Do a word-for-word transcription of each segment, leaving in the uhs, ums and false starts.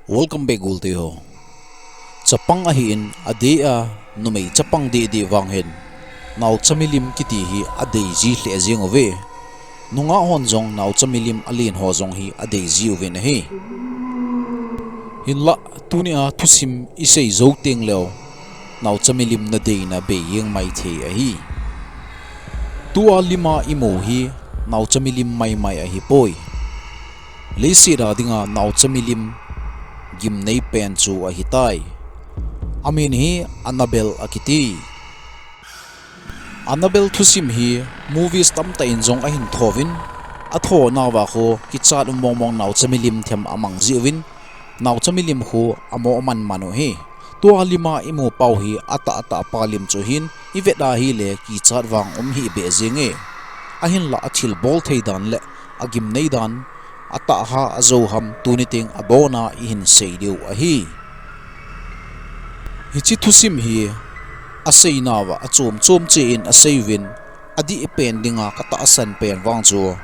Welcome back, Gulte ho. Chapang ahin, adeh a, numei chapang deh deh vang hin, naocha milim kiti hi adei ji lheh jeng uve. Nungah hon jong naocha milim alen ho jong hi adei ji uvin ahi. Hinlah, tunia thusim isei jou teng leh, naocha milim nadeina bei jeng mai thei ahi. Tua lima imu hi, naocha milim maimai ahipoi. Leiset a dinga naocha milim gimnei pen chu ahitai. Amin hi Annabelle akiti. Annabelle thusim hi movies tamtah in jong ahin thouvin, athonauva khu kichat um mong mong naocha milim them amang ji uvin, naocha milim khu amo man man u ahi. Tua lima imu pau hi atah atah pa lim chu hin, ivet a hile kichat vang um hih beh jenge. Ahinlah athilbol thei dan le agimnei dan, atah ham ajou ham tuni teng abona ihin sei diu ahi. Hiche thusim hi aseinauva achom chom cheh in asei uvin, adih pen dinga katahsan pen vang chu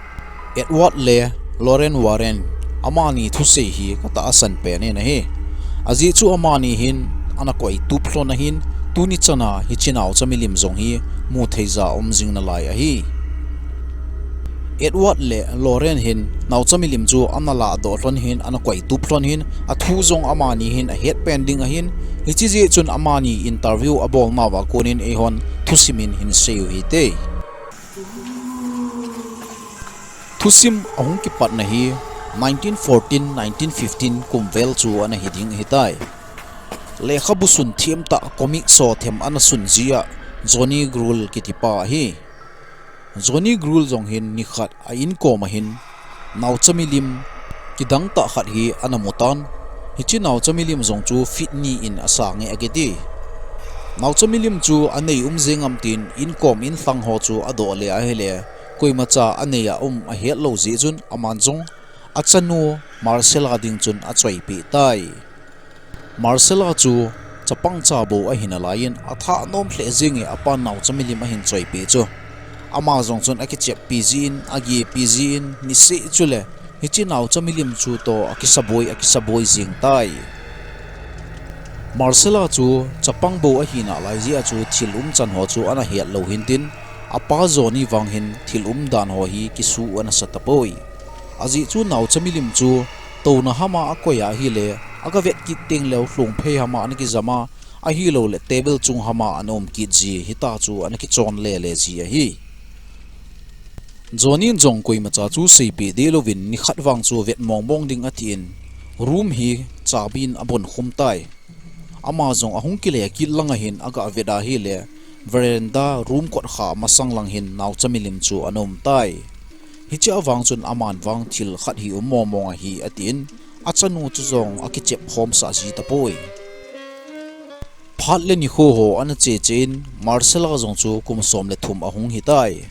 Edward le Lorraine Warren, amani thusei hi katahsan pen in ahi. Ajeh chu amani hin ana koitup lhon ahin, tuni chana hiche naocha milim jong hi mutheija um jing nalai ahi. Edward le Lorraine hin naocha milim chu ana lahdoh lhon hin, ana koitup lhon hin, athu jong amani hin ahet pen ding ahin, hiche jeh chun amani interview abolnauva konin eihon thusim in hin sei u hite. Thusim ahung kipatna hi nineteen fourteen, nineteen fifteen kum vel chu ana hi ding ahitai. Lekhabu sun them tah, comic so them ana sun ji a Johnny Grulle kitipa ahi. Johnny Grulle jong hin nikhat a inkom a hin naocha milim kidang tah khat hi ana mutan. Hiche naocha milim jong chu feet ni in asang e akiti. Naocha milim chu anei um jeng am tin inkom inlhang ho chu adoh le ahile, koimacha anei a um ahet lou jeh chun aman jong achanu Marcella ding chun achoipeh tai. Marcella chu chapang cha bou ahi nalaiyin, athah nom lheh jenge apan naocha milim ahin choipeh chu. Ama jong chun akicheppi jin, agipi jin, niseh chule hiche naocha milim chu toh akisaboi, akisaboi jeng tai. Marcella chu chapang bou ahi nalai jeh a chu thil umchan ho chu ana het lou hintin, apa Johnny vang hin thil umdan ho hi kisuh ana sa tapoi. Ajeh chu naocha milim chu touna hama akoi ahile, aga vet kit teng leh lhungphei hama ana kijam a, ahilouleh table chung hama ana um kit ji, hitia chu ana kichon lele ji ahi. Johnny in jong koimacha chu seipeh deh louvin nikhat vang chu vet mong mong ding atin, room hi chabin abon khum tai. Ama jong ahung kile kit lang ahin aga vet ahile, veranda room kotkha masang lang hin naocha milim chu ana um tai. Hiche a vang chun aman vang thil khat hi um mong mong ahi atin, achanu chu jong akichep khomsah ji tapoi. Phat le nikho ho ana che che in, Marcella jong chu kum som le thum ahung hitai.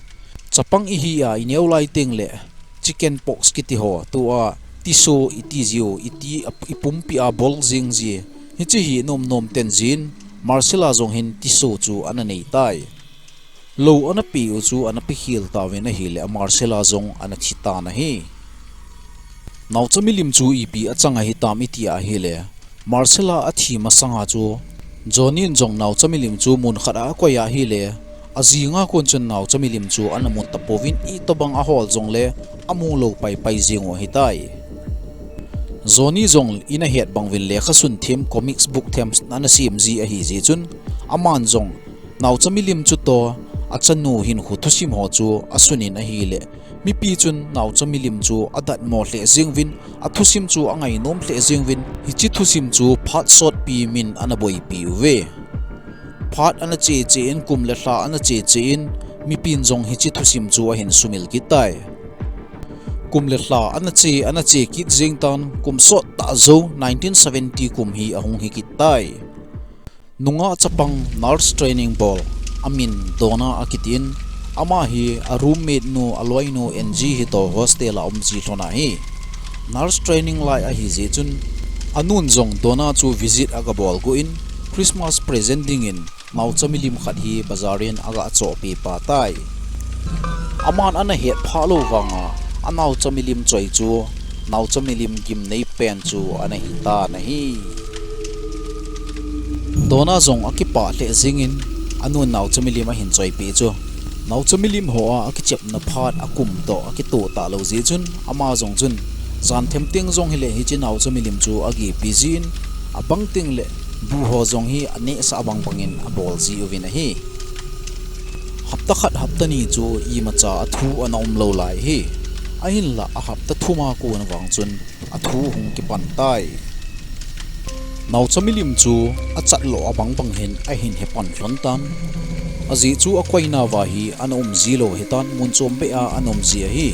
Chapang ihi a ineo lai teng leh chicken pox kiti ho, tua tiso iti jiu, iti a, ipumpi a bol jing ji. Hiche hi nom nom ten jin, Marcella jong hin tiso chu ana nei tai. Lou ana peh u chu ana pekhel tauvin ahile, a Marcella jong ana thi tan ahi. Naocha milim chu ipi achang ahitam iti ahile, Marcella athi masanga chu Johnny in jong naocha milim chu munkhat a akoi ahile, ajinga kon chun naocha milim chu ana mu tapouvin, itobang ahol jongle amu lou paipai jeng u ahitai. Johnny jong in ahet bang uvin lekhasun them, comics book them ana sem ji ahi jeh chun, aman jong naocha milim chutoh achanu hinkho thusim ho chu asunin ahile, mipi chun naocha milim chu adatmo lheh jeng uvin, athusim chu angainom lheh jeng uvin, hiche thusim chu phat sotpi min ana boipi uve. Phat ana che che in, kum le lha ana che che in, mipin jong hiche thusim chu ahin sumil kit tai. Kum le lha ana che, ana che kit jeng tan, kum sot tah jou nineteen seventy kum hi ahung hi kit tai. Nungah chapang nurse training bol, amin Donna akitin, ama hi a roommate nu, aloinu Angie hitoh hostel a um ji lhon ahi. Nurse training lai ahi jeh chun, anun jong Donna chu visit aga bol got in, Christmas present dingin naocha milim khat hi bazar in aga chohpeh peh tai. Aman ana hetphah lou vanga, anaocha milim choi chu naocha milim gimnei pen chu ana hi tan ahi. Donna jong akipah lheh jingin, anun naocha milim ahin choipeh chu. Naocha milim hoa akichepna phat akum toh akitoh talou jeh chun, ama jong chun, jan themteng jong hileh hiche naocha milim chu agepi jin, abang tengleh bu ho jong hi anehsah bang bangin abol jiuvin ahi. Hapta khat hapta ni chu imacha athu ana umlou lai hi. Ahinlah ahapta thum a kon vang chun athu hung kipan tai. Naocha milim chu achat loh abang bang hin ahin hepan lhon tan. Ajeh chu akoina uva hi ana um jilou hitan, mun chombeh a ana um ji ahi.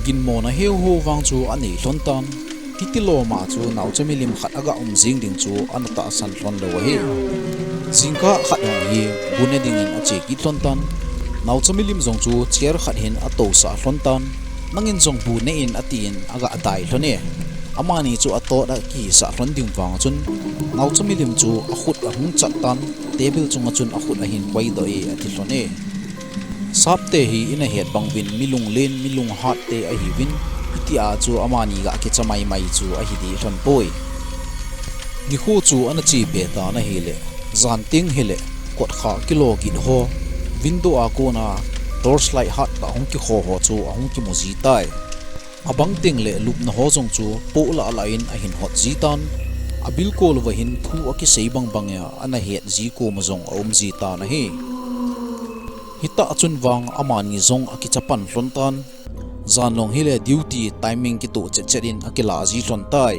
Ginmona heuho vang chu anei lhon tan. Hiti loma chu naocha milim khat aga um jing ding chu ana tahsan lhon lou ahi. Jingkah khat hung hi bu ne dingin ache kit lhon tan. Naocha milim jong chu chair khat hin atousah lhon tan. Nangin jong bu ne in, atin aga dai lhon e. Amani chu atot a kihisah lhon ding vang chun, naocha milim chu akhut ahung chat tan, table chunga chun akhut ahin koidoh e, ati lhon e. Sapte hi ina het bang uvin mi lunglen, mi lunghat te ahiuvin, hitia chu amani ga kicha maimai chu ahi deh lhon poi. Nikho chu ana chepi tan ahileh, jan teng hileh, kotkha kilo kit ho, window a kona torchlight hat tah hung kikho ho chu ahung kimu ji tai. Abang tengleh lupna ho jong chu poh lah lah in ahin hot ji tan. Abilkol uva hin thu akisei bang bang a ana het ji koma jong aum ji tan ahi. Hitah chun vang amani jong akicha pan lhon tan. Jan long hileh duty timing kitoh chet chet in akilah ji lhon tai.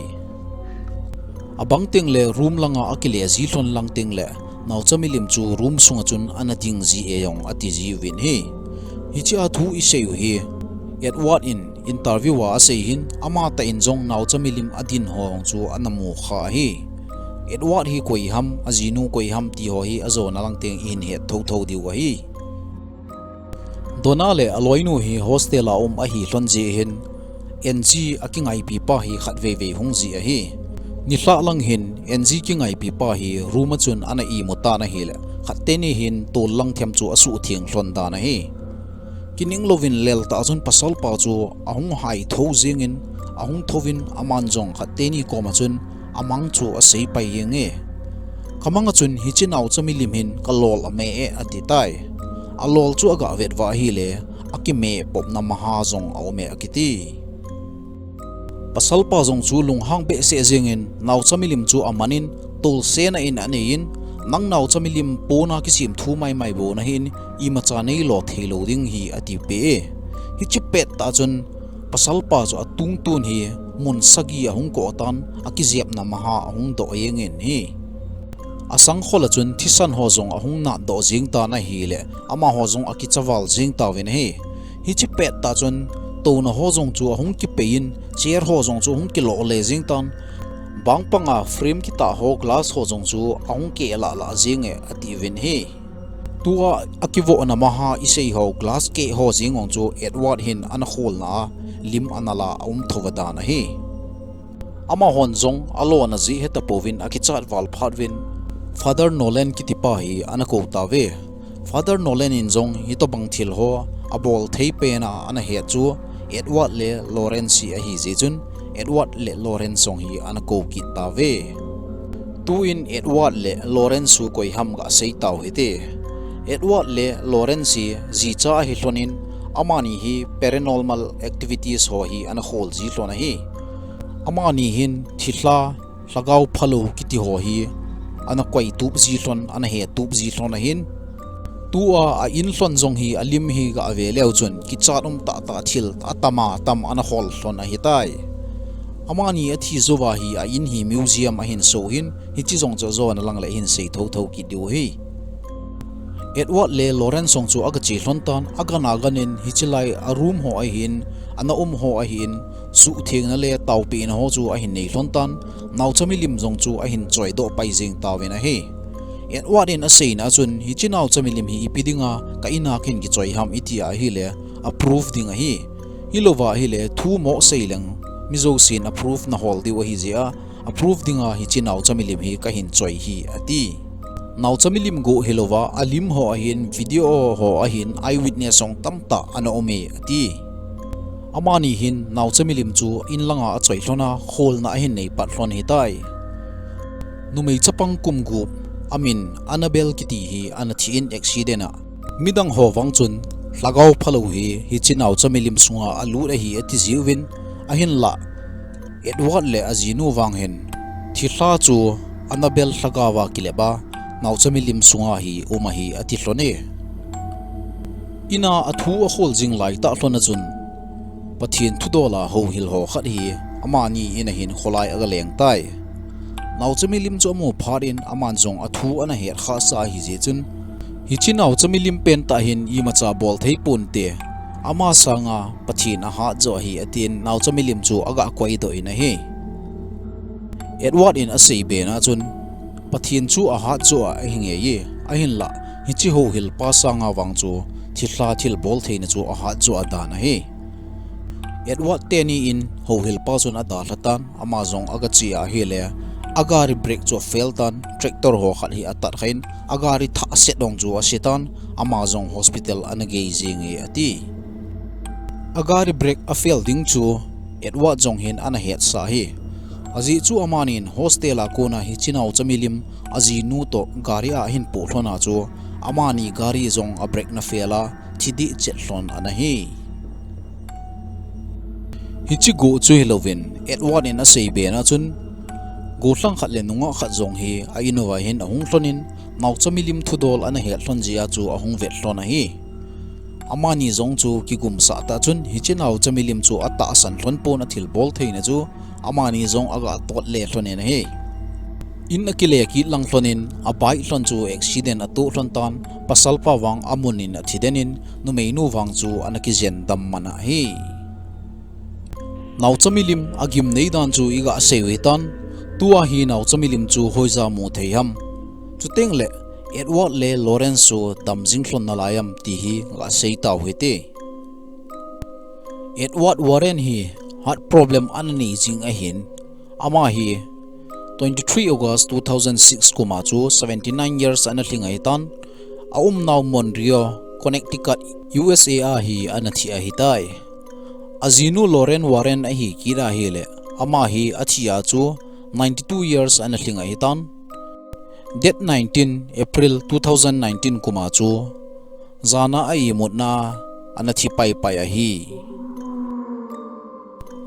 Abang tengleh room langa akile ji lhon lang tengleh, naocha milim chu room sunga chun ana ding ji e jong ati jiuvin ahi. Hichea thu isei u hi, Edward in interview a asei hin, amatah in jong naocha milim adin ho jong chu ana mu kha ahi. Edward hi koi ham, ajinu koi ham ti ho hi ajona lang teng ihin het thotho diu ahi. Donna le aloinu hi hostel a um ahi lhon jeh hin, Angie akingaipi pa hi khatvei vei hung ji ahi. Nilhah lang hin Angie kingaipi pa hi room a chun ana imu tan ahileh, khat teni hin tol lang them chu asuhtheng lhon dan ahi. Kining louvin lel tah chun pasal pa chu ahung hai tho jingin, ahung thouvin aman jong khat teni koma chun amang chu asei pai jenge. Kamang a chun hiche naocha milim hin kalol ame e ati tai. Alol chu aga vet uva ahileh, akime popna maha jong aum e akiti. Pasal pa jong chu lunghang behseh jingin naocha milim chu amanin tolsena in aneiyin, nang naocha milim pona kisem thu maimai bou nahin imacha neilo theilou ding hi ati peh e. Hiche pettah chun pasal pa chu atungtun hi mun sagi ahung koh tan, akijepna maha ahung doh jengin ahi. Asangkhol a chun thisan ho jong ahung natdoh jeng tan ahileh, amaho jong akicha val jeng tauvin ahi. Hiche pettah chun touna ho jong chu ahung kipeiyin, chair ho jong chu ahung kiloh le jeng tan. Bang panga frame kitah ho glass ho jong chu ahung keh lah lah jenge atiuvin ahi. Tua akivohna maha isei ho glass keh ho jeng jong chu Edward hin ana kholna a lim ana la aum thouva dan ahi. Amahon jong alona jeh hetapouvin akichat val phat uvin Father Nolan kitipa hi ana kou tauve. Father Nolan in jong hitobang thil ho abol thei pena ana het chu Edward le Lawrence hi ahi jeh chun Edward le Lawrence jong hi ana kou kit tauve. Tuin Edward le Lawrence chu koi ham gasei tau hite. Edward le Lawrence hi jicha ahi lhonin amani hi paranormal activities ho hi ana khol ji lhon ahi. Amani hin thilha, lhagao phalou kiti ho hi ana koi tup ji lhon, ana he tup ji lhon ahin. Tua a in lhon jong hi alim hi gave leu chun kichat um tahtah thil atama tam ana khol lhon ahitai. Amani athi jouva hi a in hi museum ahin so hin, hiche jong chu jona lang le hin sei thotho kit diu ahi. Edward le Lawrence jong chu aga che lhon tan, agan aganin hiche lai a room ho ahin, ana um ho ahin, suhthengna le taopehna ho chu ahin nei lhon tan, naocha milim jong chu ahin choidoh pai jeng tauvin ahi. Edward in aseina chun, hiche naocha milim hi ipi dinga ka in a kahin kichoi ham itia ahile, a proof ding ahi. Hilouva ahile, thu mo sei leng, mi jousen a proof na hol diu ahi jeh a, a proof dinga hiche naocha milim hi kahin choi ahi, ati. Naocha milim go hilouva, alim ho ahin, video ho ahin, eyewitness jong tamtah ana um e, ati. Amani hin naocha milim chu in langa achoi lhon a, kholna ahin nei pat lhon ahitai. Numei chapang kum gup, amin Annabelle kiti hi ana thi in accident a. Midang ho vang chun, lhagao phalou hi hiche naocha milim sunga alut ahi ati jiuvin, ahinlah Edward le ajinu vang hin, thilha chu Annabelle lhagao a kilep a, naocha milim sunga hi um ahi ati lhon e. Ina athu akhol jing laitah lhon a chun, Pathen thudol a houhil ho khat hi amani in a hin kholai aga leng tai. Naocha milim chu amu phat in aman jong athu ana het khah sa ahi jeh chun, hiche naocha milim pen tah hin imacha bol thei ponte, ama sanga Pathen ahat joh ahi atin naocha milim chu aga koi doh in ahi. Edward in asei bena chun, Pathen chu ahat joh a ahi ngei e, ahinlah hiche houhil pa sanga vang chu thilha thilbol theina chu ahat joh a dan ahi. Edward teni in houhil pa chun adalha tan, ama jong aga che ahile, agari brake chu afail tan, tractor ho khat hi atat khan, agari thah set dong chu ase tan, ama jong hospital ana gei jing e ati. Agari brake afail ding chu Edward jong hin ana hetsa ahi. Ajeh chu amanin hostel a kona hiche naocha milim ajinu toh gari a ahin poh lhon a chu, amani gari jong a brake na fail a, thi deh chet lhon ana hi. Hiche goh chu hilouvin, Edward in asei bena chun, gollhang khat le nungah khat jong hi a in uva hin ahung lhon in, naocha milim thudol ana het lhon jeh a chu ahung vet lhon ahi. Amani jong chu kigumsah tah chun, hiche naocha milim chu atahsan lhon pon athilbol theina chu, amani jong aga tot le lhon in ahi. In akile kit lang lhon in, abike lhon chu accident atoh lhon tan, pasalpa vang amun in athi den in, numeinu vang chu ana kijen dam man ahi. Naocha milim agimnei dan chu iga sei u hitan, tua hi naocha milim chu hoija mu thei ham. Chuteng le Edward le Lawrence chu dam jing lhon nalai ham ti hi ga sei tau hite. Edward Warren hi heart problem ana nei jing ahin, ama hi twenty-three August two thousand six kum a chu seventy-nine years ana lhing ahitan, aumnau Monroe, Connecticut, U S A a hi ana thi ahitai. Ajinu Lorraine Warren ahi kit ahile, ama hi athi a chu ninety-two years ana lhing ahitan, date nineteen April two thousand nineteen kum a chu jana a imutna ana thi paipai ahi.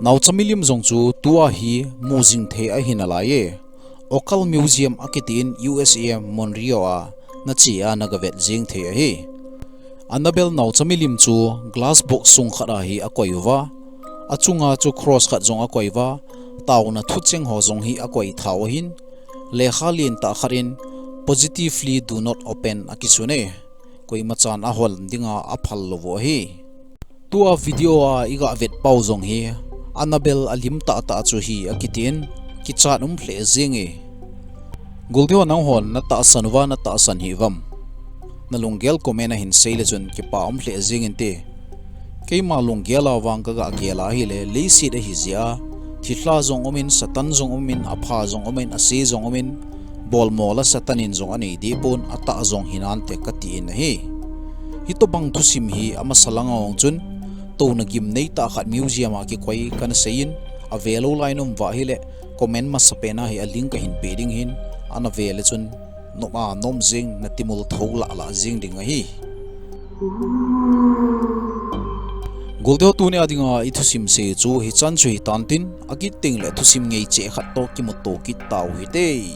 Naocha milim jong chu tua hi mu jing thei ahi nalai e. Occult Museum akitin U S A Monroe a nache a naga vet jing thei ahi. Annabelle naocha milim chu glass box sung khat a hi akoi uva, achunga chu cross khat jong akoi uva, taona thucheng ho jong hi akoi tha u ahin, lekha lentah khat in positively do not open akisun e. Koimachan ahol dinga aphal lou u ahi. Tua video a iga vet pau jong hi Annabelle alim tahtah chu hi akitin, kichat um lheh jenge. Golte ho nanghon natahsan uva natahsan hih uvam, nalunggel comment a hin seile chun kipa um lheh jeng inte. Keima lunggel a vang kaga gel ahile, leiset ahi jeh a thilha jong umin, Satan jong umin, apha jong umin, ase jong umin, bolmo la Satan in jong anei deh pon, atah jong hinante katin ahi. Hitobang thusim hi amasa langa hung chun, touna gimnei tah khat museum a kikoi kana seiyin, avelou lai naum uva ahile, comment masapen a hi a link kahin peh ding ahin, ana vele chun nom a nom jeng, natimul thou lah lah jeng ding ahi. Golte ho, tunia dinga ithusim sei chu hichan chu hitan tin, akit tengle thusim ngei cheh khat toh kimuto kit tau hite.